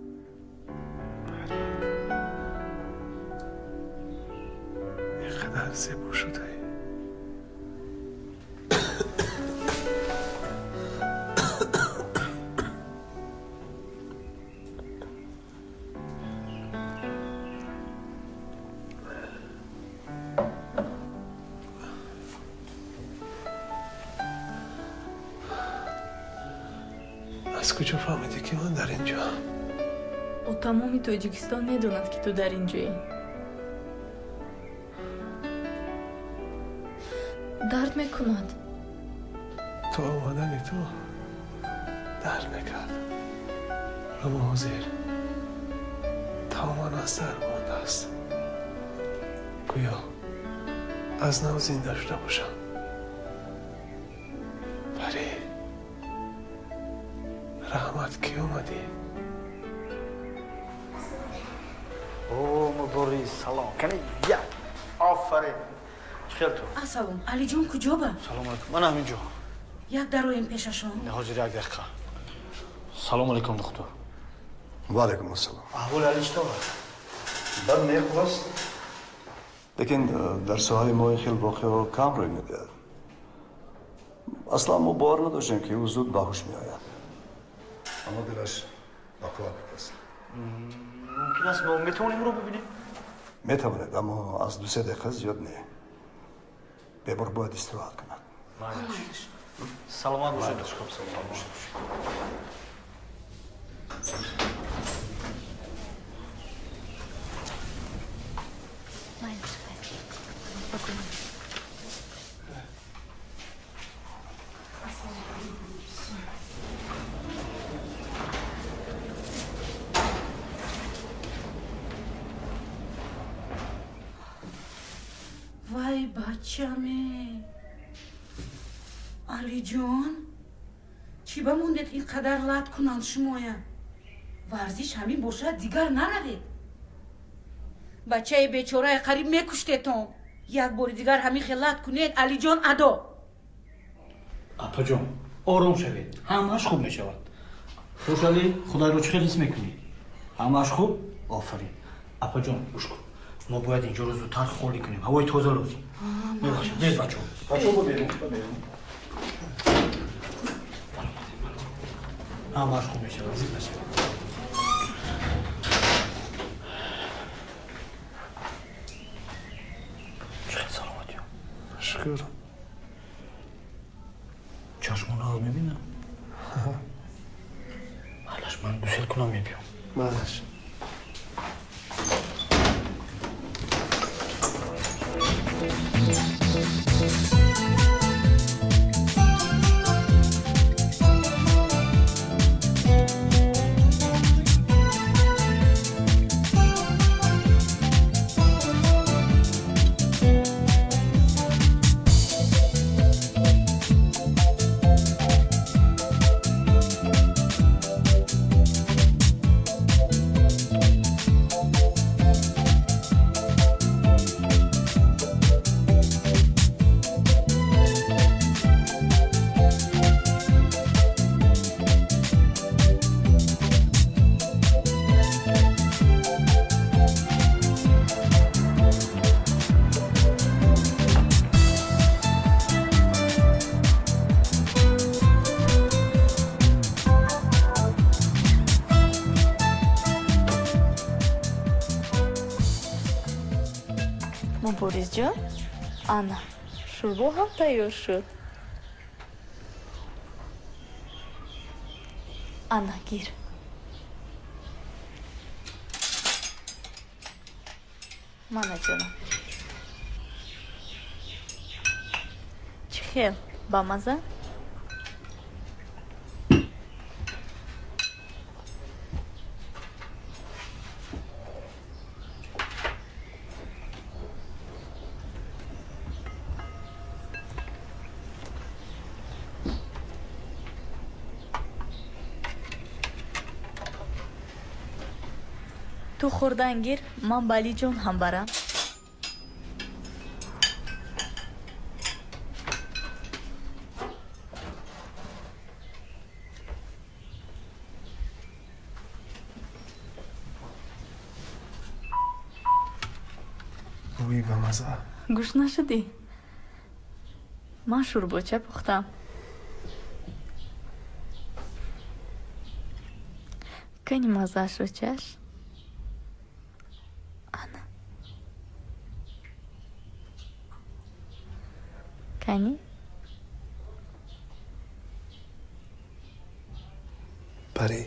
Ин қадар зебо шудаӣ. Аз куҷо фаҳмидӣ, ки ман дар ин ҷо? Ӯ тамоми Тоҷикистон медонад, ки ту дар ин ҷоӣ. Дард мекунад. То омадани ту дард мекард, аммо ҳозир тамоман аз дар мондааст. Гӯё аз нав зинда шуда бошам. Парӣ, раҳмат, ки омадӣ. О, Мубориз, салом. Кани як. Офарин. Чӣ хел ту? Ассалом. Алиҷон куҷо ба? Салом алейкум. Ман ҳамин ҷо. Як дароем пешашон. Не, ҳозир як дақиқа. Салом алейкум, доктор. Ва алейкум ассалом. Аҳволи Али чӣ тавр аст? Бад не, хуб аст. Лекин дар соҳаи мо ин хел воқеаҳо кам рӯй медиҳад. Аслан мо бовар надоштем, ки ӯ зуд ба ҳуш меояд. Аммо дилаш ба қувват аст. Мумкин аст мо метавонем ӯро бибинем? Метавонед, аммо аз 2-3 дақиқа зиёд не. Бемор бояд истироҳат кунад. Майлаш. Саломат бошед. Саломат бошед. Майлаш. Вай, бачаме, Алиҷон, чӣ ба мондед ин қадар лат кунанд шумоя? Варзиш ҳамин бошад, дигар наравед. Бачаи бечорае қариб мекуштетон. Як бори дигар ҳамин хел лат кунед, Алиҷон адо. Апаҷон, ором шавед, ҳамааш хуб мешавад. Хуш Али, худайро чӣ хел ҳис мекунӣ? Ҳамааш хуб? Офарин. Апаҷон, гӯш кун. Мо бояд инҷоро зудтар холӣ кунем. Ҳавои тоза лозим. Мебахшед, биёед бачаҳо. Бачаҳо, ба берун, ба берун. Ҳамааш хуб мешавад, зид нашавед. Чӣ хел саломатиё? Шукр. Чашмон нағз мебинам? Майлаш, ман гусел кунам, мебиём. Майлаш. Муборизҷон, ана, шӯрбо ҳам тайёр шуд. Ана, гир. Мана, ҷонам. Чӣ хел, бамаза? Ту хӯрдан гир, ман ба Алиҷон ҳам барам. Бӯи бамаза. Гӯш нашудӣ? Ман шӯрбоча пухтам. Кани маззаашро чаш. Ана. Кани? Парӣ,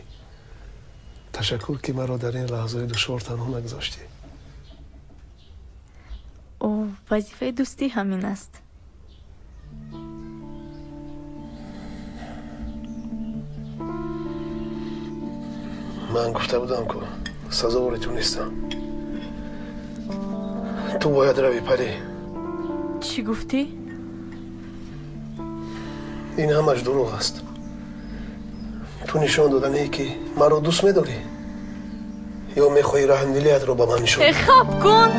ташаккур, ки маро дар ин лаҳзаи душвор танҳо нагузоштӣ. О, вазифаи дӯстӣ ҳамин аст. Ман гуфта будам, ку сазовори ту нестам. Ту бояд равӣ, Парӣ. Чӣ гуфтӣ? Ин ҳамаш дурӯғ аст. Ту нишон доданӣ, ки маро дӯст медорӣ, ё мехоҳӣ раҳмдилиятро ба ман нишон? Хаб кун!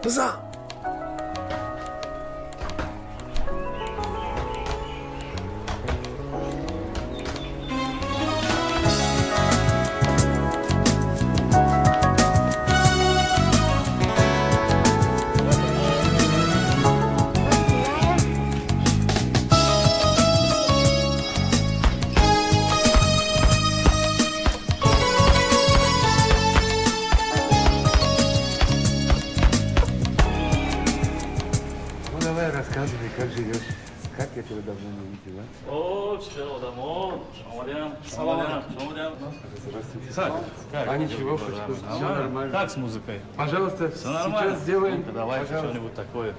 Бизан! Как живешь? Как я тебя давно не видела? О, все, одамо. Салам. Здравствуйте. Как? А ничего, все нормально. Как с музыкой? Пожалуйста, все нормально. Сейчас сделаем. Давай что-нибудь такое.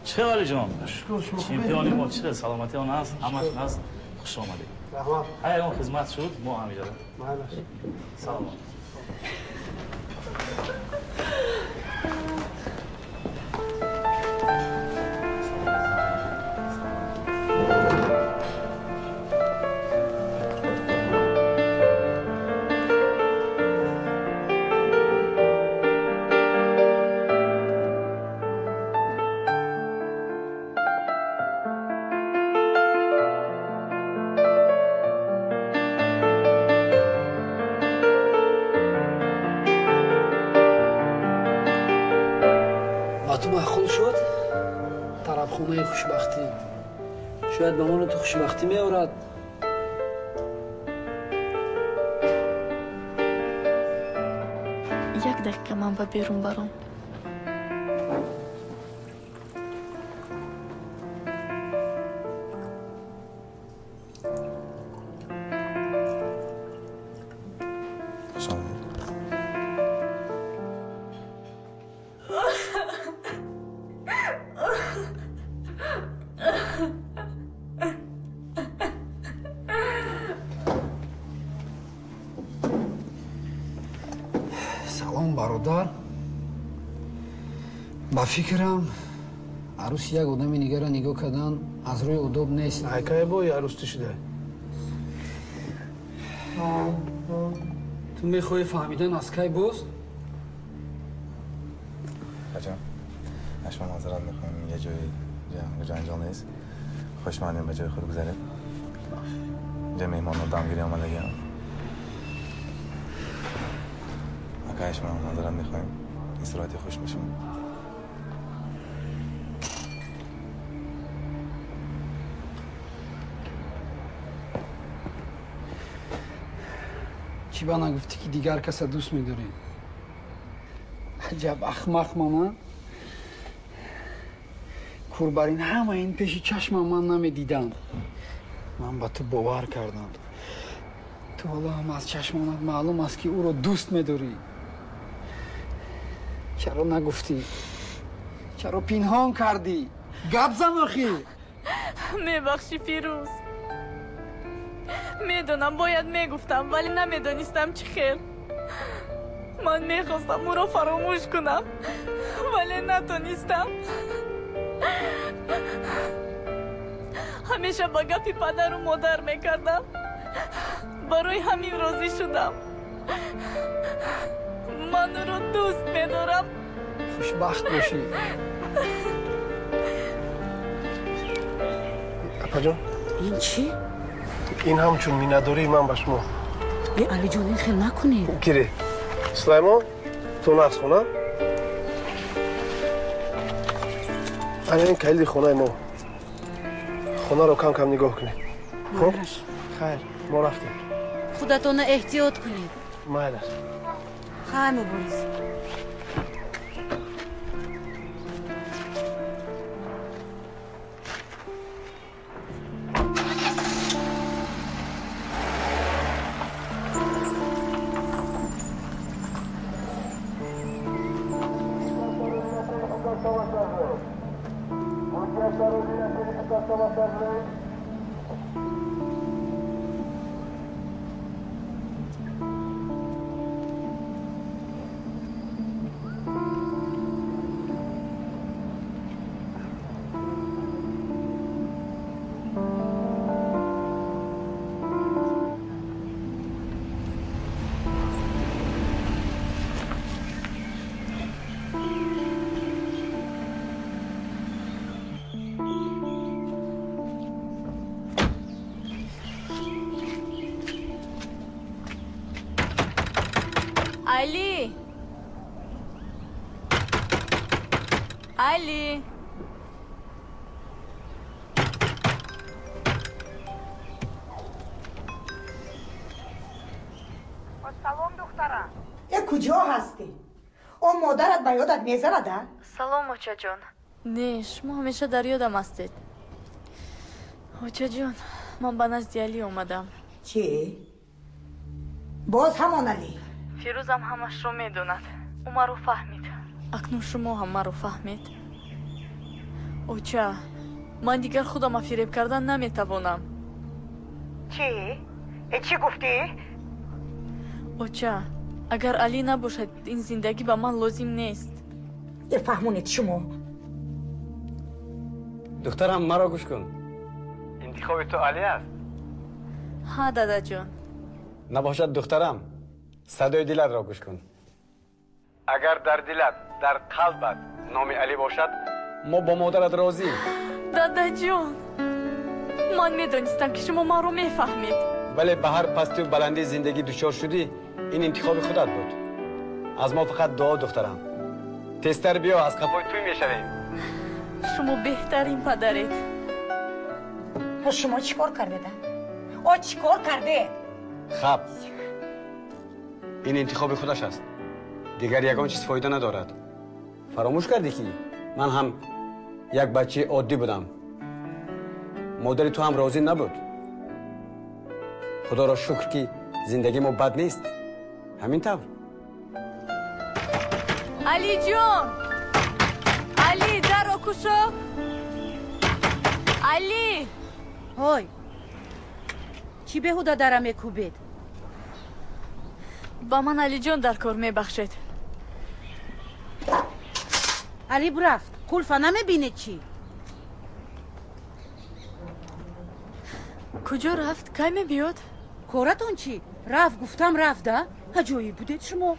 Чӣ Алиҷон? Чемпиони мо чӣ саломатӣ он аст, ҳамаш аст. Хуш омадед. Раҳмат. Ҳар он хизмат шуд, мо ҳамиҷа. Салом. Тарабхонаи хушбахтӣ шояд ба мону ту хушбахтӣ меорад. Як дақиқа ман ба берун баром. Салом, бародар. Ба фикрам, арӯси як одами дигарро нигоҳ кардан аз рӯи одоб нест. Айкай бои арӯстӣ шуда. Ту мехоҳӣ фаҳмидан аз кай боз? Бача, аз шумо маъзарат мехоҳем, я ҷои ҷанҷол нест. Хуш омадем ба ҷои худ гузаред. Инҷа меҳмонро дамгирӣ омадагиам. Акай, шумо маъзарат мехоҳем. Истироҳати хуш ба шумо. Чӣ ба нагуфтӣ ки дигар каса дӯст медорӣ? Аҷаб ахмақ мана. Кур бар ин ҳама ин пеши чашмам ман намедидам. Ман ба ту бовар кардам. Ту ҳоло ҳам аз чашмонат маълум аст ки ӯро дӯст медорӣ. Чаро нагуфтӣ? Чаро пинҳон кардӣ? Гап зан охӣ! Мебахшӣ Фирӯз. Медонам бояд мегуфтам, вале намедонистам чӣ хел. Ман мехостам ӯро фаромӯш кунам, вале натонистам. Ҳамеша ба гапи падару модар мекардам. Барои ҳамин розӣ шудам. Ман ӯро дӯст медорам. Хушбахт бошӣ. Апаҷон, ин чӣ? Ин ҳамчун миннатдории ман ба шумо. Е Алиҷон, ин хел накунед. Гире. Сулаймон, ту нақс хона? Ана ин калиди хонаи мо. Хонаро кам-кам нигоҳ кунед. Хуб? Хайр, мо рафтем. Худатонро эҳтиёт кунед. Майлаш. Хайр, Мубориз. Али! Али! Салом, духтарам. Э, куҷо ҳастӣ? О модарат ба ёдат мезанад, а? Салом, очаҷон. Не, шумо ҳамеша дар ёдам ҳастед. Очаҷон, ман ба назди Али омадам. Чӣ? Боз ҳамон Али? Фирӯзам ҳамашро медонад. Ӯ маро фаҳмид. Акнун шумо ҳам маро фаҳмед. Оча, ман дигар худама фиреб кардан наметавонам. Чӣ? Э, чӣ гуфтӣ? Оча, агар Али набошад, ин зиндагӣ ба ман лозим нест. Э, фаҳмонед шумо. Духтарам, маро гӯш кун. Интихоби ту Али аст? Ҳа, дадаҷон. Набошад, духтарам, садои дилатро гӯш кун. Агар дар дилат, дар қалбат номи Али бошад, мо бо модарат розием. Дадаҷон, ман медонистам ки шумо маро мефаҳмед. Вале ба ҳар пастию баландии зиндагӣ дучор шудӣ, ин интихоби худат буд. Аз мо фақат дуо, духтарам. Тезтар биё, аз қафои тӯй мешавем. Шумо беҳтарин падаред. Шумо чӣ кор кардед? О, чӣ кор кардед? Хаб, ин интихоби худаш аст. Дигар ягон чиз фоида надорад. Фаромӯш кардӣ ки ман ҳам як бачаи оддӣ будам. Модари ту ҳам розӣ набуд. Худоро шукр ки зиндагии мо бад нест. Ҳамин тавр. Алиҷон! Али, дарро кушо! Али! Ҳой! Чӣ беҳуда дара мекӯбед? Ба ман Алиҷон дар кор мебахшед. Али рафт. Қулфа намебинед чӣ? Куҷо рафт? Кай мебиёд? Коратон чӣ? Рафт, гуфтам рафт, а? Аҷоиб будед шумо.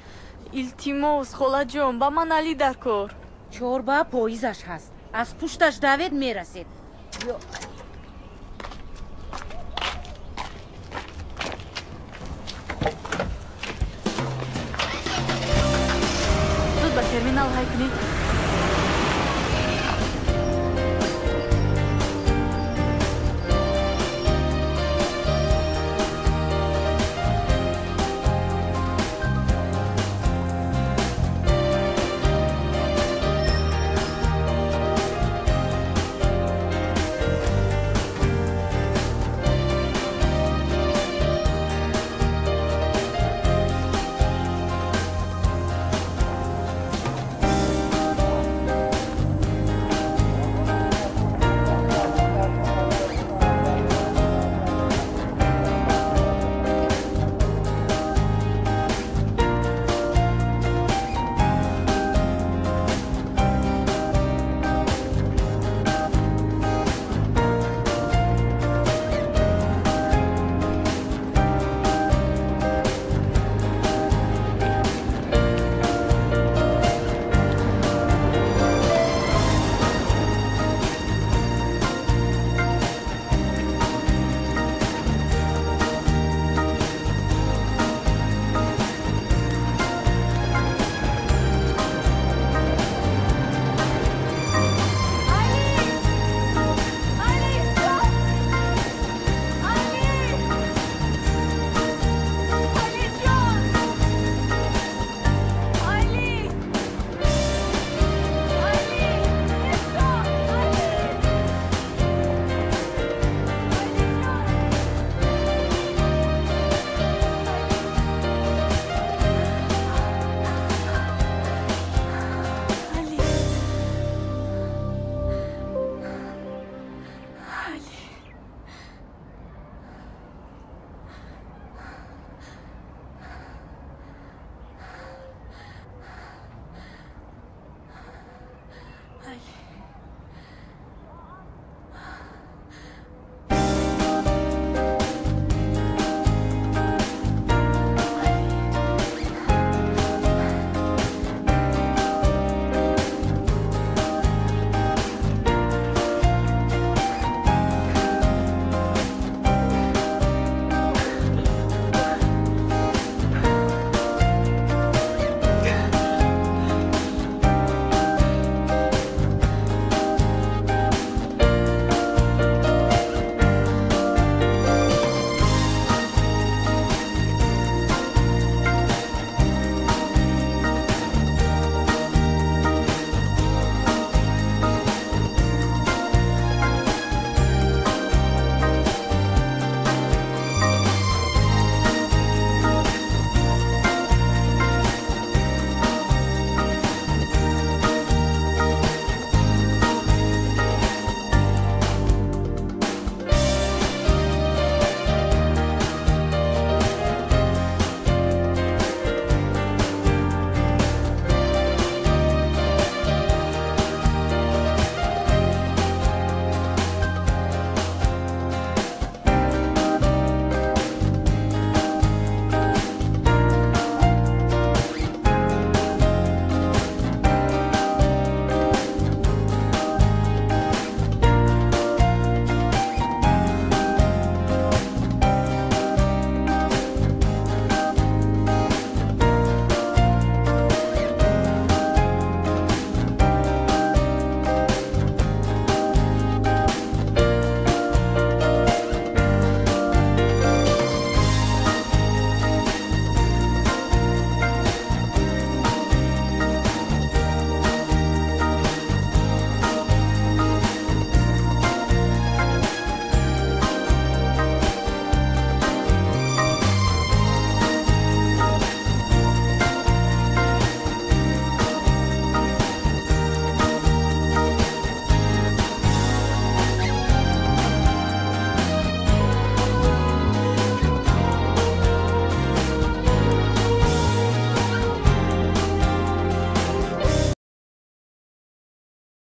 Илтимос, холаҷон, ба ман Али дар кор. Чорба поизаш ҳаст. Аз пушташ давед мерасед. Зуд ба терминал ҳай кунед.